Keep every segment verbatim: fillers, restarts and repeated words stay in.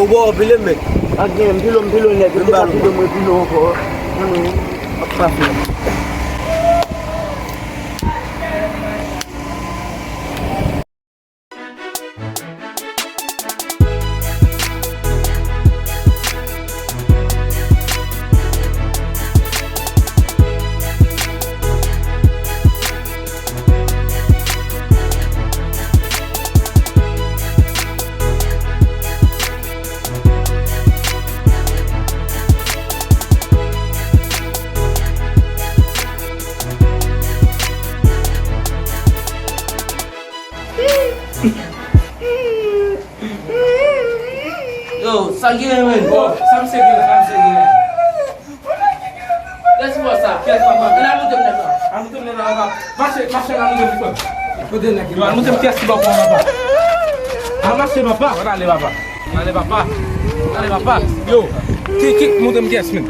Ou ba w pile, men. Ak gen, m pile, m pile, nèg. Yo te ka pile, mwen pile ankò. Ann, ap pa fè. Yo, sa gen, men? Oh, sa misye gen la, sa misye gen la. Kiyès ki fè sa? Kiyès papa? Ann al monte m nèg la. Al monte m nèg la, papa. Mache, mache, al monte m frè. Kote nèg yo? Al monte m kiyès ki ba w papa. Al mache, papa. Ann ale, papa. Ann ale, papa. Ann ale, papa. Yo, ki, ki, monte m kiyès, men?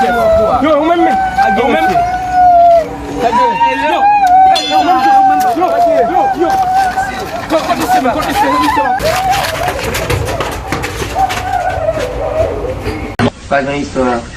Yo, ou menm, men. Yo, ou menm. Yo, yo, ou menm, yo, ou menm, yo, yo, yo. Kote se, kote se, kote se. Pa gen istwa.